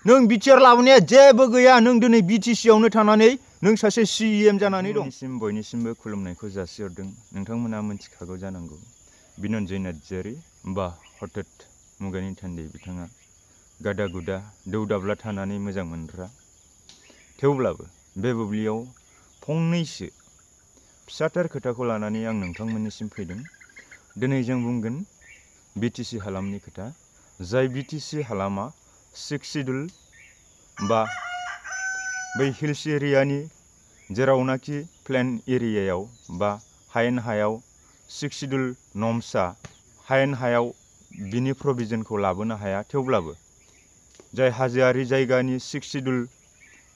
नों बिटिआर लाबोनाया जेबो गैया नों दिनै बिटिसि आवनो थानानै नों सासे सिएम जानानै दं। बयनिसिमबो खुलुमनायखौ जासिहरदों। नोंथांमोना मिथिखागौ जानांगौ बिनन्जय नार्जारि बा हथत मुगानि थान्दै बिथाङा गादा गुदा दौ दाब्ला थानानै मोजां मोनग्रा। थेवब्लाबो बे बुब्लियाव फंनैसो फिसाथार खोथाखौ लानानै आं नोंथांमोननिसिम फैदों। दिनै जों बुंगोन बिटिसि हालामनि खोथा। जाय बिटिसि हालामा 6 सिडुल बा बै हिल्स एरियानि जेरावनाखि प्लेन एरियायाव बा हायेन हायाव 6 सिडुल नर्म्सआ हायेन हायाव बिनि प्रभिजनखौ लाबोनो हाया। थेवब्लाबो जाय हाजोआरि जायगानि 6 सिडुल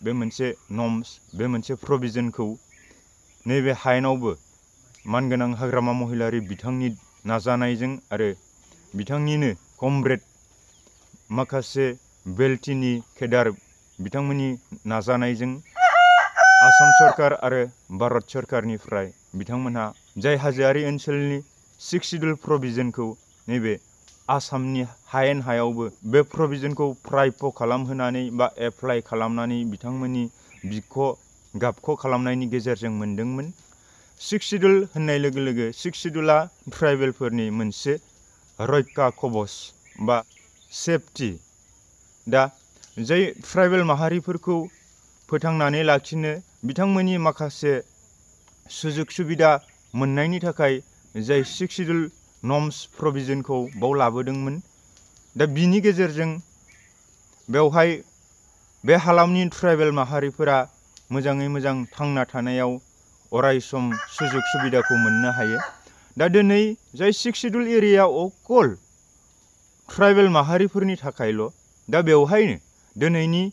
बे मोनसे नर्म्स बे मोनसे प्रभिजनखौ नैबे हायेनावबो मानगोनां हाग्रामा महिलारि बिथांनि नाजानायजों आरो बिथांनिनो कमरेड माखासे बेल्टिनि केडार बिथांमोननि नाजानायजों आसाम सरकार आरो भारत सरकारनिफ्राय बिथांमोनहा जाय हाजोआरि ओनसोलनि 6 सिडुल प्रभिजनखौ नैबे आसामनि हायेन हायावबो बे प्रभिजनखौ प्रायप खालामहोनानै बा एप्लाइ खालामनानै बिथांमोननि बिख' गाबख' खालामनायनि गेजेरजों मोनदोंमोन। 6 सिडुल होननाय लोगो लोगो 6 सिडुला ट्राइबेलफोरनि मोनसे रैखा कवच बा सेफटि। दा जाय ट्राइबेल माहारिफोरखौ फोथांनानै लाखिनो बिथांमोननि माखासे सुजुग सुबिदा मोननायनि थाखाय जाय 6 सिडुल नर्म्स प्रभिजनखौ बाव लाबोदोंमोन। दा बिनि गेजेरजों बेवहाय बे हालामनि ट्राइबेल माहारिफोरा मोजाङै मोजां थांना थानायाव अराय सम सुजुग सुबिदाखौ मोननो हायो। दा दिनै जाय 6 सिडुल एरिया अकल ट्राइबेल माहारिफोरनि थाखायल'। दा बेवहायनो दिनैनि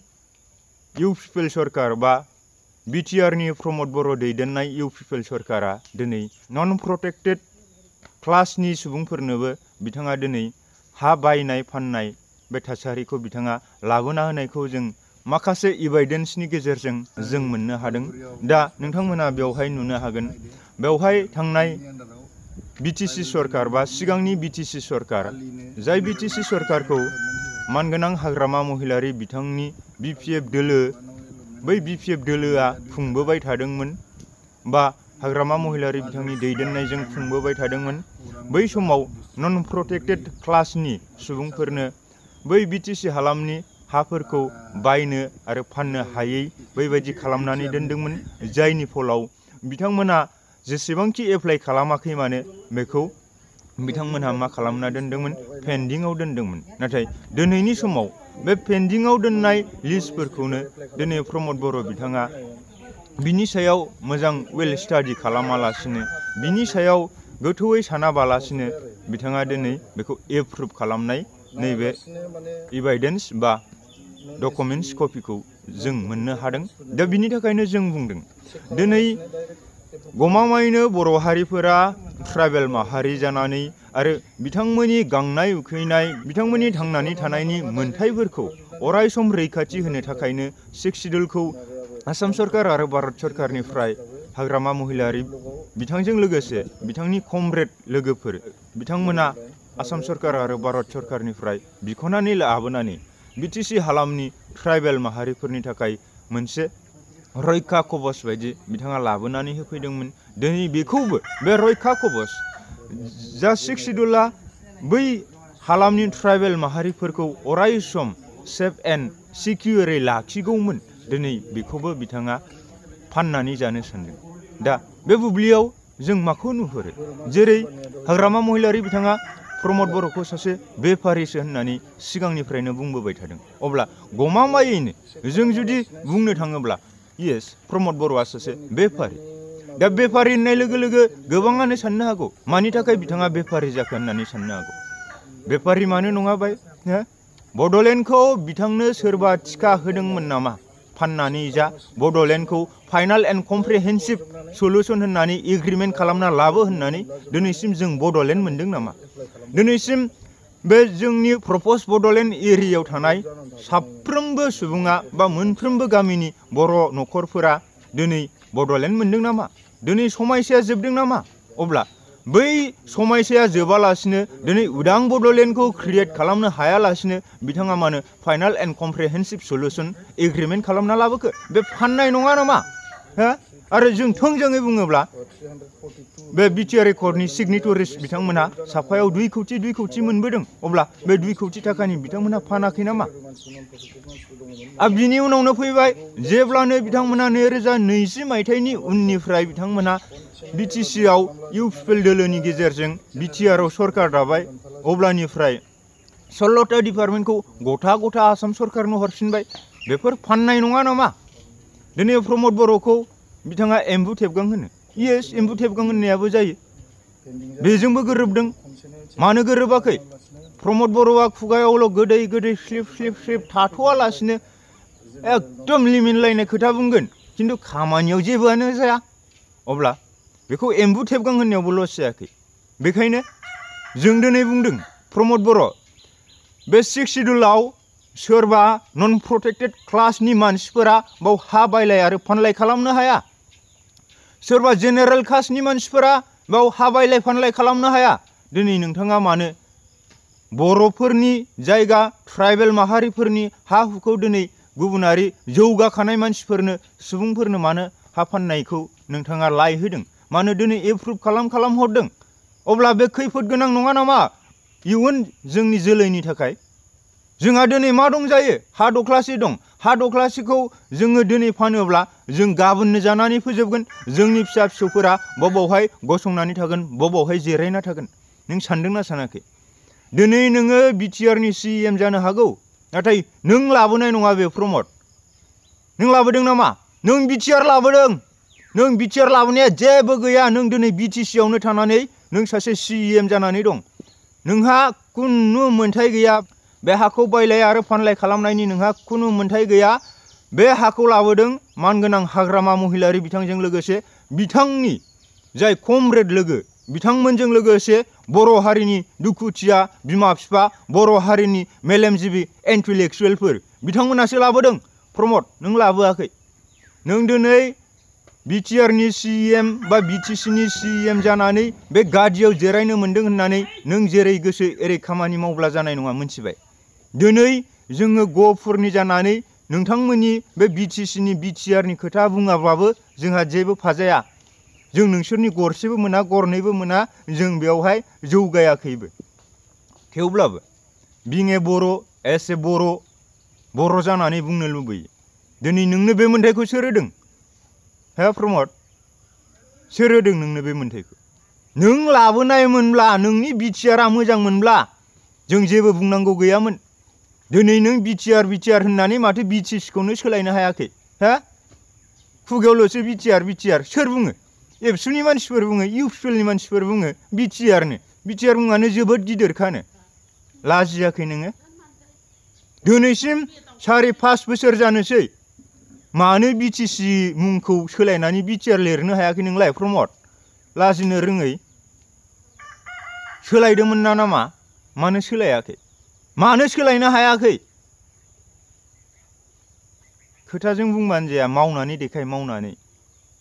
इउ पिपल सरकार बा बिटिआरनि प्रमद बर' दैदेननाय इउ पिपल सरकारा दिनै नन प्रटेक्टेड क्लासनि सुबुंफोरनोबो बिथाङा दिनै हा बायनाय फाननाय बे थासारिखौ बिथाङा लाबोना होनायखौ जों माखासे इभिडेन्सनि गेजेरजों जों मोननो हादों। दा नोंथांमोना बेवहाय नुनो हागोन बेवहाय थांनाय बिटिसि सरकार बा सिगांनि बिटिसि सरकार जाय बिटिसि सरकारखौ मानगोनां हाग्रामा महिलारि बिथांनि बिपिएफ दोलो बै बिपिएफ दोलोआ खुंबोबाय थादोंमोन बा हाग्रामा महिलारि बिथांनि दैदेननायजों खुंबोबाय थादोंमोन। बै समाव नन प्रटेक्टेड क्लासनि सुबुंफोरनो बै बिटिसि हालामनि हाफोरखौ बायनो आरो फाननो हायै बैबायदि खालामनानै दोनदोंमोन। जायनि फलाव बिथांमोना जेसेबांखि एप्लाइ खालामाखै मानो बेखौ बिथांमोनहा मा खालामना दोनदोंमोन पेन्डिंआव दोनदोंमोन। नाथाय दिनैनि समाव बे पेन्डिंआव दोननाय लिस्टफोरखौनो दिनै प्रमद बर' बिथाङा बिनि सायाव मोजां वेल स्टाडि खालामालासिनो बिनि सायाव गोथौयै सानाबालासिनो बिथाङा दिनै बेखौ एप्रुभ खालामनाय नैबे इभिडेन्स बा डकुमेन्टस कपिखौ जों मोननो हादों। दा बिनि थाखायनो जों बुंदों दिनै गमामायैनो बर' हारिफोरा ट्राइबेल माहारि जानानै आरो बिथांमोननि गांनाय उखैनाय बिथांमोननि थांनानै थानायनि मोन्थायफोरखौ अराय सम रैखाथि होनो थाखायनो 6 सिडुलखौ आसाम सरकार आरो भारत सरकारनिफ्राय हाग्रामा महिलारि बिथांजों लोगोसे बिथांनि कमरेड लोगोफोर बिथांमोना आसाम सरकार आरो भारत सरकारनिफ्राय बिख'नानै लाबोनानै बिटिसि हालामनि ट्राइबेल माहारिफोरनि थाखाय मोनसे रैखा कवच बायदि बिथाङा लाबोनानै होफैदोंमोन। दिनै बेखौबो बे रैखा कवच जा 6 सिडुला बै हालामनि ट्राइबेल माहारिफोरखौ अराय सम सेफ एन्ड सिकिउरै लाखिगौमोन। दिनै बेखौबो बिथाङा फाननानै जानो सानदों। दा बे बुब्लियाव जों माखौ नुहुरो जेरै हाग्रामा महिलारि बिथाङा प्रमद बर'खौ सासे बेफारिसो होननानै सिगांनिफ्रायनो बुंबोबाय थादों। अब्ला गमामायैनो जों जुदि बुंनो थाङोब्ला येस प्रमद बर'आ सासे बेफारि। दा बेफारि होननाय लोगो लोगो गोबाङानो साननो हागौ मानि थाखाय बिथाङा बेफारि जाखो होननानै साननो हागौ। बेफारि मानो नङा बाय बड'लेण्डखौ बिथांनो सोरबा थिखा होदोंमोन नामा फाननानै जा बड'लेण्डखौ फाइनाल एन्ड कमप्रिहेन्सिभ सलुसन होननानै एग्रिमेन्ट खालामना लाबो होननानै दिनैसिम जों बड'लेण्ड मोनदों नामा? दिनैसिम बे जोंनि प्रपज बड'लेण्ड एरियायाव थानाय साफ्रोमबो सुबुङा बा मोनफ्रोमबो गामिनि बर' न'खरफोरा दिनै बड'लेण्ड मोनदों नामा? दिनै समायसाया जोबदों नामा? अब्ला बै समायसाया जोबालासिनो दिनै उदां बड'लेण्डखौ क्रिएट खालामनो हायालासिनो बिथाङा मानो फाइनाल एन्ड कमप्रिहेन्सिभ सल्युसन एग्रिमेन्ट खालामना लाबोखो? बे फाननाय नङा नामा? हो? आरो जों थोंजोङै बुङोब्ला बे बिटिआर एकर्डनि सिगनेटरिस बिथांमोनहा साफायाव 2 कौटि मोनबोदों। अब्ला बे 2 कौटि थाखानि बिथांमोनहा फानाखै नामा? आरो बिनि उनावनो फैबाय जेब्लानो बिथांमोना 2020 मायथाइनि उननिफ्राय बिथांमोना बिटिसिआव इउ पिपल दोलोनि गेजेरजों बिटिआरआव सरकार दाबाय, अब्लानिफ्राय 16टा डिपार्टमेन्टखौ गथा आसाम सरकारनो हरफिनबाय। बेफोर फाननाय नङा नामा? दिनै प्रमद बर'खौ बिथाङा एम्बु थेबगां होनो। येस, एम्बु थेबगां होननायाबो जायो। बेजोंबो गोरोबदों। मानो गोरोबाखै? प्रमद बर'आ खुगायावल' गोदै स्लिप थाथ'आलासिनो एकदम लिमिनलायनाय खोथा बुंगोन, खिन्थु खामानियाव जेबोआनो जाया। अब्ला बेखौ एम्बु थेबगां होननायावबो लस जायाखै। बेखायनो जों दिनै बुंदों प्रमद बर' बे 6 शिड्युलाव सोरबा नन प्रटेक्टेड क्लासनि मानसिफोरा बाव हा बायलाय आरो फानलाय खालामनो हाया। सोरबा जेनेरेल कास्टनि मानसिफोरा बाव हा बायलाय फानलाय खालामनो हाया। दिनै नोंथाङा मानो बर'फोरनि जायगा ट्राइबेल माहारिफोरनि हा हुखौ दिनै गुबुनारि जौगाखानाय मानसिफोरनो सुबुंफोरनो मानो हा फाननायखौ नोंथाङा लाय होदों? मानो दिनै एप्रुभ खालाम हरदों? अब्ला बे खैफोद गोनां नङा नामा इयुन जोंनि जोलैनि थाखाय? जोंहा दिनै मा दंजायो? हा दख्लासे दं। हा दख्लासेखौ जोङो दिनै फानोब्ला जों गाबोननो जानानै फोजोबगोन। जोंनि फिसा फिसौफोरा बबावहाय गसंनानै थागोन, बबावहाय जिरायना थागोन? नों सानदोंना सानाखै? दिनै नोङो बिटिआरनि CEM जानो हागौ, नाथाय नों लाबोनाय नङा बे प्रमद। नों लाबोदों नामा? नों बिटिआर लाबोदों। नों बिटिआर लाबोनाया जेबो गैया। नों दिनै बिटिसिआवनो थानानै नों सासे CEM जानानै दं। नोंहा खुनु मोन्थाय गैया। बे हाखौ बायलाय आरो फानलाय खालामनायनि नोंहा खुनु मोन्थाय गैया। बे हाखौ लाबोदों मानगोनां हाग्रामा महिलारि बिथांजों लोगोसे बिथांनि जाय कमरेड लोगो, बिथांमोनजों लोगोसे बर' हारिनि दुखुथिया बिमा बिफा, बर' हारिनि मेलेमजिबि इन्टेलेक्सुवेलफोर बिथांमोनासो लाबोदों। प्रमद, नों लाबोआखै। नों दिनै बिटिआरनि CEM बा बिटिसिनि CEM जानानै बे गादियाव जिरायनो मोन्दों होननानै नों जेरै गोसो एरै खामानि मावब्ला जानाय नङा, मोनथिबाय? दिनै जोङो गफुरनि जानानै नोंथांमोननि बे बिटिसिनि बिटिआरनि खोथा बुङाब्लाबो जोंहा जेबो फाजाया। जों नोंसोरनि गरसेबो मोना, गरनैबो मोना। जों बेवहाय जौगायाखैबो। थेवब्लाबो बिं ए बर' एस ए बर' जानानै बुंनो लुबैयो। दिनै नोंनो बे मोन्थायखौ सोर होदों? हे प्रमद, सोर होदों नोंनो बे मोन्थायखौ? नों लाबोनायमोनब्ला, नोंनि बिटिआरआ मोजां मोनब्ला जों जेबो बुंनांगौ गैयामोन। दिनै नों बिटिआर होननानै माथो बिटिसिखौनो सोलायनो हायाखै? हा? खुगायावल'सो बिटिआर सोर बुङो? एबसुनि मानसिफोर बुङो, इउ पिपलनि मानसिफोर बुङो बिटिआरनो। बिटिआर मुङानो जोबोद गिदिरखानो। लाजियाखै नोङो? दिनैसिम 4.5 बोसोर जानोसै। मानो बिटिसि मुंखौ सोलायनानै बिटिआर लिरनो हायाखै नोंलाय प्रमद? लाजिनो रोङै। सोलायदोंमोन नामा? मानो सोलायाखै? मानो सोलायनो हायाखै? खोथाजों बुंबानो जाया, मावनानै देखाय, मावनानै।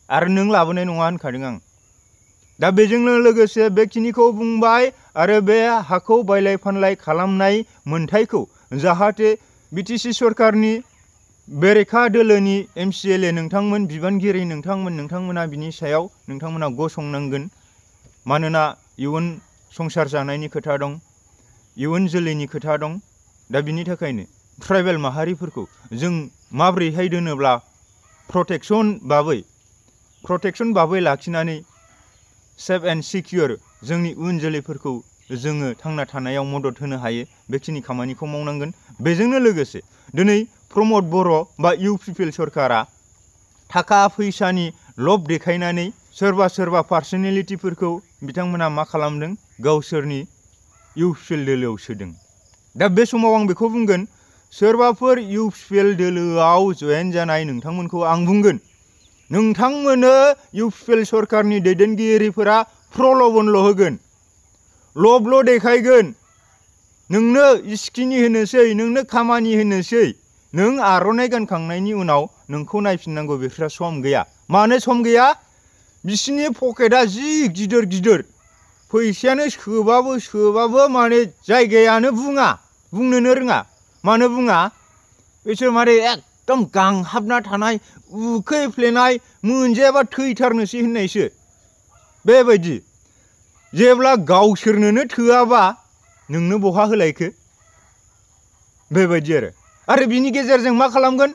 आरो नों लाबोनाय नङा होनखादों आं। दा बेजोंनो लोगोसे बेखिनिखौ बुंबाय आरो बे हाखौ बायलाय फानलाय खालामनाय मोन्थायखौ जाहाथे बिटिसि सरकारनि बेरेखा दोलोनि MCLA नोंथांमोन, बिबानगिरि नोंथांमोना बिनि सायाव नोंथांमोना गसंनांगोन। मानोना इयुन संसार जानायनि खोथा दं, इयुन जोलैनि खोथा दं। दा बिनि थाखायनो ट्राइबेल माहारिफोरखौ जों माब्रैहाय दोनोब्ला प्रटेक्सन भाबै लाखिनानै सेफ एन्ड सिकिउर जोंनि उन जोलैफोरखौ जोङो थांना थानायाव मदद होनो हायो, बेखिनि खामानिखौ मावनांगोन। बेजोंनो लोगोसे दिनै प्रमद बर' बा इउ पिपल सरकारा थाखा फैसानि लब देखायनानै सोरबा पार्सनेलिटिफोरखौ बिथांमोना मा खालामदों? गावसोरनि इउ पिपल दोलोआव सोदों। दा बे समाव आं बेखौ बुंगोन, सोरबाफोर इउ पिपल दोलोआव जयेन जानाय नोंथांमोनखौ आं बुंगोन, नोंथांमोननो इउ पिपल सरकारनि दैदेनगिरिफोरा प्रल'बनल' होगोन, लबल' देखायगोन। नोंनो इस्किनि होनोसै, नोंनो खामानि होनोसै। नों आर'नाइ गानखांनायनि उनाव नोंखौ नायफिननांगौ बिस्रा सम गैया। मानो सम गैया? बिसिनि पकेटआ जि गिदिर। फैसायानो सोबाबो माने जायगायानो बुंनोनो रोङा। मानो बुङा? बिसोर माने एकदम गांहाबना थानाय उखैफ्लेनाय मोनजायाबा थैथारनोसै होननायसो बेबायदि। जेब्ला गावसोरनोनो थोआबा नोंनो बहा होलायखो बेबायदि आरो बिनि गेजेरजों मा खालामगोन?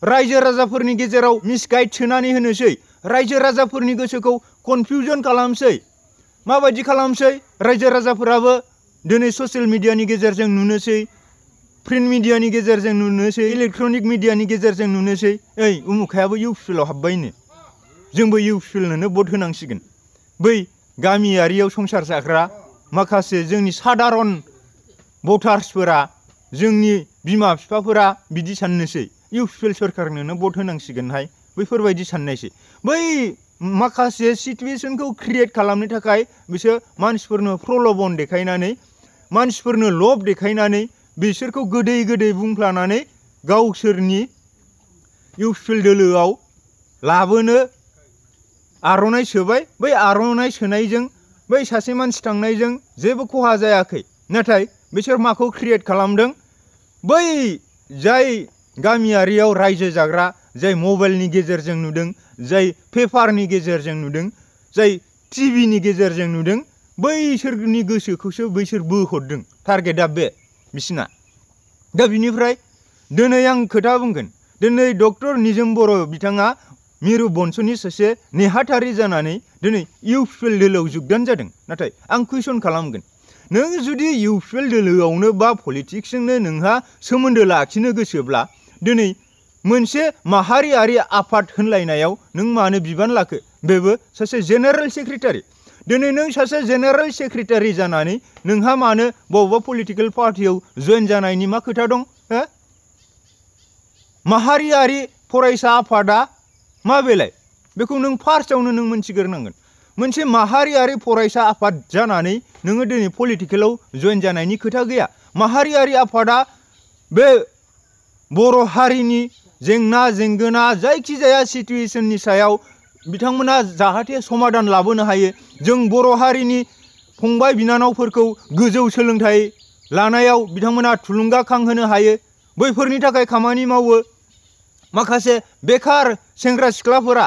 रायजो राजाफोरनि गेजेराव मिसगाइड सोनानै होनोसै, रायजो राजाफोरनि गोसोखौ कनफिउजन खालामसै। माबायदि खालामसै? रायजो राजाफोराबो दिनै ससियेल मिडियानि गेजेरजों नुनोसै, प्रिन्ट मिडियानि गेजेरजों नुनोसै, इलेक्ट्रनिक मिडियानि गेजेरजों नुनोसै, ओइ उमुखायाबो इउपिपिएलआव हाबबायनो, जोंबो इउपिपिएलनोनो भट होनांसिगोन। बै गामियारियाव संसार जाग्रा माखासे जोंनि सादारन भटार्सफोरा, जोंनि बिमा बिफाफोरा बिदि साननोसै, इउपिपिएल सरकारनोनो भट होनांसिगोनहाय, बैफोरबायदि साननायसै। बै माखासे सिटुएसनखौ क्रिएट खालामनो थाखाय बिसोर मानसिफोरनो प्रल'भन देखायनानै, मानसिफोरनो लब देखायनानै, बिसोरखौ गोदै बुंफ्लानानै गावसोरनि इउपिपिएल दोलोआव लाबोनो आर'नाइ सोबाय। बै आर'नाइ सोनायजों, बै सासे मानसि थांनायजों जेबो खहा जायाखै। नाथाय बिसोर माखौ क्रिएट खालामदों? बै जाय गामियारियाव रायजो जाग्रा, जाय मबाइलनि गेजेरजों नुदों, जाय पेपारनि गेजेरजों नुदों, जाय टिभिनि गेजेरजों नुदों, बैसोरनि गोसोखौसो बैसोर बोहरदों। टारगेटआ बे बिसिना। दा बिनिफ्राय दिनै आं खोथा बुंगोन। दिनै डक्टर निजोम बर' बिथाङा मिरु बंस'नि सासे नेहाथारि जानानै दिनै इउपिपिएल दोलोआव जुगदान जादों। नाथाय आं कुइसन खालामगोन, नों जुदि इउपिपिएल दोलोआवनो बा पलिटिक्सजोंनो नोंहा सोमोन्दो लाखिनो गोसोब्ला दिनै मोनसे माहारियारि आफाद होनलायनायाव नों मानो बिबान लाखो? बेबो सासे जेनेरेल सेक्रेटारि। दिनै नों सासे जेनेरेल सेक्रेटारि जानानै नोंहा मानो बबेबा पलिटिकेल पार्टियाव जयेन जानायनि मा खोथा दं? हो? माहारियारि फरायसा आफादा मा बेलाय? बेखौ नों फार्स्टआवनो नों मोनथिग्रोनांगोन। मोनसे माहारियारि फरायसा आफाद जानानै नोङो दिनै पलिटिकेलाव जयेन जानायनि खोथा गैया। माहारियारि आफादा बे बर' हारिनि जेंना जेंगोना जायखिजाया सिटुएसननि सायाव बिथांमोना जाहाथे समाधान लाबोनो हायो। जों बर' हारिनि फंबाय बिनानावफोरखौ गोजौ सोलोंथाइ लानायाव बिथांमोना थुलुंगाखांहोनो हायो, बैफोरनि थाखाय खामानि मावो। माखासे बेखार सेंग्रा सिख्लाफोरा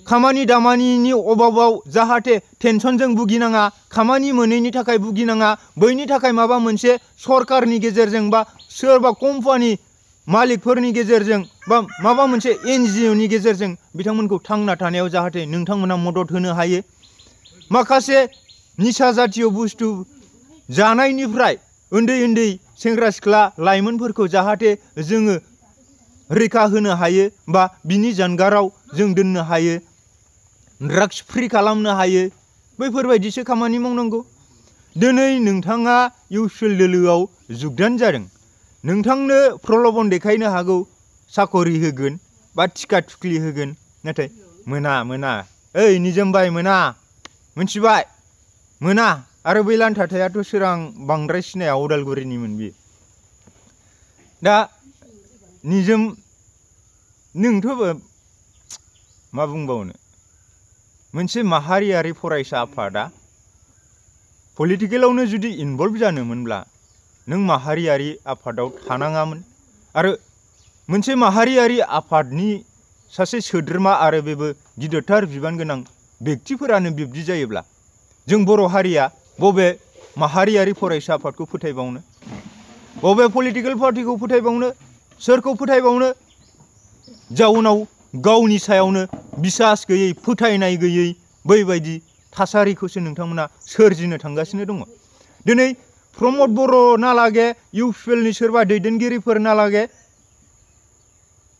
खामानि दामानिनि अभाबाव जाहाथे टेनसनजों भुगिनाङा, खामानि मोनैनि थाखाय भुगिनाङा, बैनि थाखाय माबा मोनसे सरकारनि गेजेरजों बा सोरबा कम्पानि मालिकफोरनि गेजेरजों बा माबा मोनसे NGOनि गेजेरजों बिथांमोनखौ थांना थानायाव जाहाथे नोंथांमोना मदद होनो हायो। माखासे निसा जातीय बुस्थु जानायनिफ्राय उन्दै सेंग्रा सिख्ला लाइमोनफोरखौ जाहाथे जोङो रैखा होनो हायो बा बिनि जानगाराव जों दोननो हायो, ड्राग्स फ्रि खालामनो हायो, बैफोरबायदिसो खामानि मावनांगौ। दिनै नोंथाङा इउपिपिएल दोलोआव जुगदान जादों। नोंथांनो प्रल'भन देखायनो हागौ, साकरि होगोन बा टिका थुख्लि होगोन। नाथाय मोना ओइ निजोम भाइ मोना, मिथिबाय? मोना। आरो बै लान्थाथायाथ' सोर आं बांद्राय सिनाया, उदालगुरिनिमोन बियो। दा निजोम नोंथ' मा बुंबावनो, मोनसे माहारियारि फरायसा आफादा पलिटिकेलावनो जुदि इनभल्भ जानो मोनब्ला नों माहारियारि आफादाव थानाङामोन। आरो मोनसे माहारियारि आफादनि सासे सोद्रोमा आरो बेबो गिदिरथार बिबान गोनां बेक्तिफोरानो बिब्दि जायोब्ला जों बर' हारिया बबे माहारियारि फरायसा आफादखौ फोथायबावनो, बबे पलिटिकेल पार्टिखौ फोथायबावनो, सोरखौ फोथायबावनो? जाउनाव गावनि सायावनो बिसास गैयै, फोथायनाय गैयै बैबायदि थासारिखौसो नोंथांमोना सोरजिनो थांगासिनो दङ। दिनै प्रमद बर' नालागे, इउपिपिएलनि सोरबा दैदेनगिरिफोर नालागे,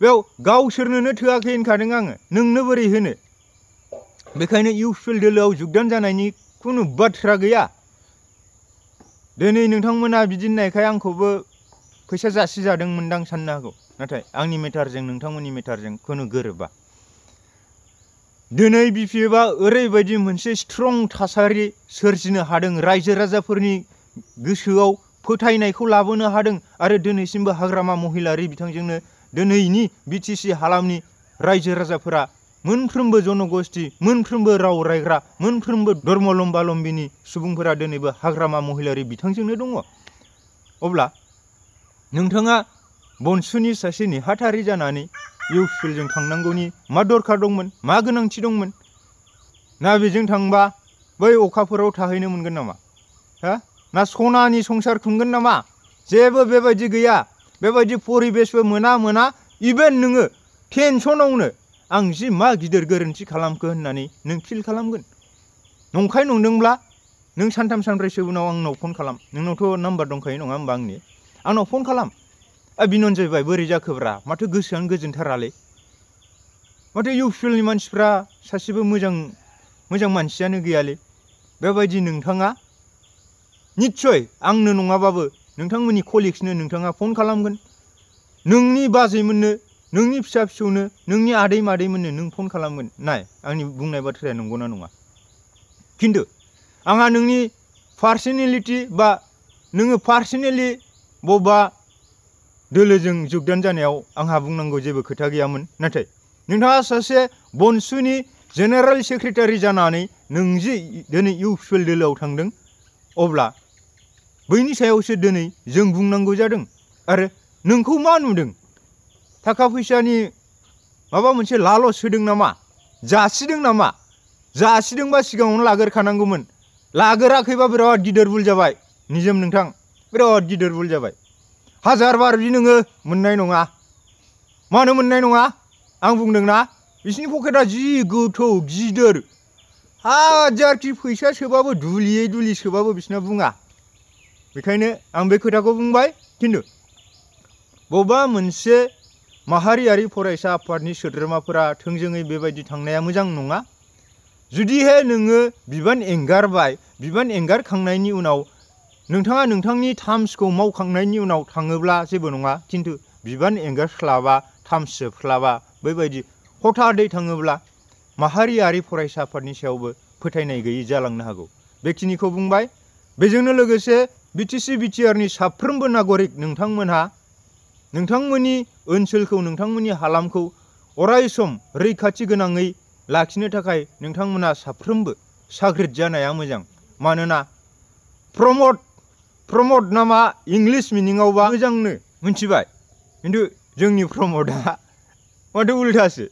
बेयाव गावसोरनोनो थोआखै होनखादों आङो, नोंनो बोरै होनो? बेखायनो इउपिपिएल दोलोआव जुगदान जानायनि खुनु बाथ्रा गैया। दिनै नोंथांमोना बिदि होननायखाय आंखौबो फैसा जासिजादों मोनदां साननो हागौ। नाथाय आंनि मेटारजों नोंथांमोननि मेटारजों खुनु गोरोबा। दिनै बिपिएफआ ओरैबायदि मोनसे स्ट्रं थासारि सोरजिनो हादों, रायजो राजाफोरनि गोसोआव फोथायनायखौ लाबोनो हादों। आरो दिनैसिमबो हाग्रामा महिलारि बिथांजोंनो दिनैनि बिटिसि हालामनि रायजो राजाफोरा मोनफ्रोमबो जनगोष्ठी, मोनफ्रोमबो राव रायग्रा, मोनफ्रोमबो धर्मलम्बालम्बिनि सुबुंफोरा दिनैबो हाग्रामा महिलारि बिथांजोंनो दङ। अब्ला नोंथाङा बनसुनि सासे नेहाथारि जानानै इउपिपिएलजों थांनांगौनि मा दरखार दंमोन, मा गोनांथि दंमोन? ना बेजों थांबा बै अखाफोराव थाहैनो मोनगोन नामा? हा? ना सनानि संसार खुंगोन नामा? जेबो बेबायदि गैया। बेबायदि परिबेसबो मोना इभेन नोङो टेनसनावनो आं जि मा गिदिर गोरोन्थि खालामखो होननानै नों फिल खालामगोन। नंखाय नंदोंब्ला नों सानथाम सानब्रैसो उनाव आंनाव फन खालाम। नोंनावथ' नाम्बार दंखायो नङा होमबा आंनि? आंनाव फन खालाम। बिनन्जय भाई बोरै जाखोब्रा? माथो गोसोआनो गोजोनथारालै। माथो इउपिपिएलनि मानसिफ्रा सासेबो मोजां मानसियानो गैयालै। बेबायदि नोंथाङा निस्सय आंनो नङाबाबो नोंथांमोननि कलिग्सनो नोंथाङा फन खालामगोन। नोंनि बाजैमोननो, नोंनि फिसा फिसौनो, नोंनि आदै मादैमोननो नों फन खालामगोन। नाय आंनि बुंनाय बाथ्राया नंगौना नङा? खिन्थु आंहा नोंनि पार्सनेलिटि बा नोङो पार्सनेलि बबेबा दोलोजों जगदान जानायाव आंहा बुंनांगौ जेबो खोथा गैयामोन। नाथाय नोंथाङा सासे बनसुनि जेनेरेल सेक्रेटारि जानानै नों जे दिनै इउपिपिएल दोलोआव थांदों, अब्ला बैनि सायावसो दिनै जों बुंनांगौ जादों। आरो नोंखौ मा नुदों? थाखा फैसानि माबा मोनसे लालस होदों नामा? जासिदों नामा? जासिदोंबा सिगाङावनो लागोरखानांगौमोन। लागोराखैबा बिराद गिदिर भुल जाबाय। निजोम नोंथां, बिराद गिदिर भुल जाबाय। हाजार बार बि नोङो मोननाय नङा। मानो मोननाय नङा? आं बुंदोंना बिसिनि पकेटआ जि गोथौ गिदिर। हाजारखि फैसा सोबाबो दुलियै दुलि सोबाबो बिसिना बुङा। बेखायनो आं बे खोथाखौ बुंबाय। खिन्थु बबेबा मोनसे माहारियारि फरायसा आफादनि सोद्रोमाफोरा थोंजोङै बेबायदि थांनाया मोजां नङा। जुदिहाय नोङो बिबान एंगारबाय, बिबान एंगारखांनायनि उनाव नोंथाङा नोंथांनि टार्म्सखौ मावखांनायनि उनाव थाङोब्ला जेबो नङा। खिन्थु बिबान एंगारस्लाबा, टार्म्स जोबस्लाबा बेबायदि हथादै थाङोब्ला माहारियारि फरायसा आफादनि सायावबो फोथायनाय गैयै जालांनो हागौ। बेखिनिखौ बुंबाय। बेजोंनो लोगोसे बिटिसि बिटिआरनि साफ्रोमबो नागरिक नोंथांमोनहा नोंथांमोननि ओनसोलखौ, नोंथांमोननि हालामखौ अराय सम रैखाथि गोनाङै लाखिनो थाखाय नोंथांमोना साफ्रोमबो साग्रिद जानाया मोजां। मानोना प्रमद नामा इंलिस मिनिङावबा मोजांनो मिथिबाय। खिन्थु जोंनि प्रमदआ माथो उल्थासो।